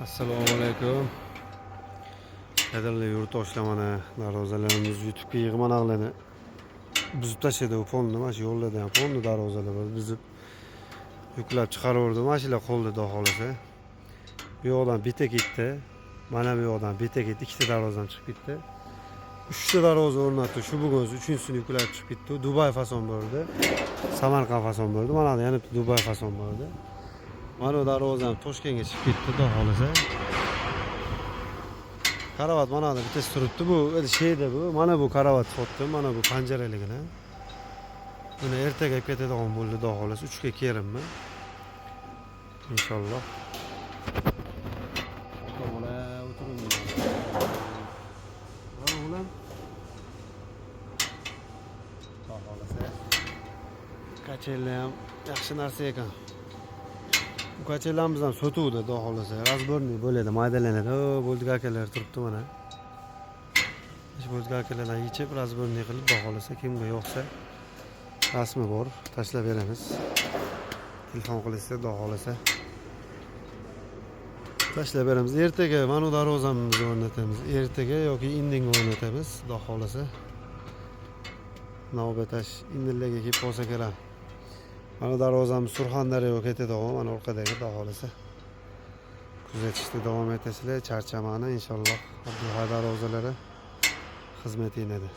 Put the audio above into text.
Assalomu alaykum. Qadrli yurtdoshlar, mana darvozalarimiz YouTube'ga yig'manaqlarni buzib tashladi u polni, mana shu yo'llarda ham polni darvozalar bor, buzib yuklab chiqaraverdi. Mana shular qoldi, xudo xohlasa. Bu yoqdan bitta ketdi. Mana bu yoqdan bitta ketdi, ikkita darvozam chiqib ketdi. Uchta darvoza o'rnatdi. Shu bugun o'zi uchinchisini yuklab chiqib ketdi. Dubay fason bo'ldi. Samarqand fason bo'ldi. Mana yana bitta Dubay fason bo'ldi. Mana bu darvozam Toshkentga chiqib ketdi, xudo xohlasa. Кровать mana bu bittasi turibdi. Bu şeyda bu. Mana bu кровать sotdim. Mana bu panjaraligini. Buni ertaga olib ketadigan bo'ldi, xudo xohlasa. 3 ga kelinmi? Inshaalloh. Ota-bola o'tiring. Mana o'g'lim. Xudo xohlasa. Качели lar ham yaxshi narsa ekan. Bu качели larimiz ham sotuvda, xudo xohlasa. Разборный bo'ladi, maydalanadi. O, bo'ldi, akalar turibdi mana. Shu bo'ldi, akalardan yechib, разборный qilib, xudo xohlasa, kimga yoqsa rasmi bor, tashlab beramiz. Telefon qilishsa, xudo xohlasa, tashlab beramiz. Ertaga mana bu darvozamizni o'rnatamiz. Ertaga yoki indinga o'rnatamiz, xudo xohlasa. Navbatash indinlarga kelib qolsa kerak. Mana darvozamiz Surxondaryoga ketadi, mana orqadagi, xudo xohlasa. Kuzatishda davom etasizlar, charchamani inshaalloh. Abduhay darvozalari xizmat etadi.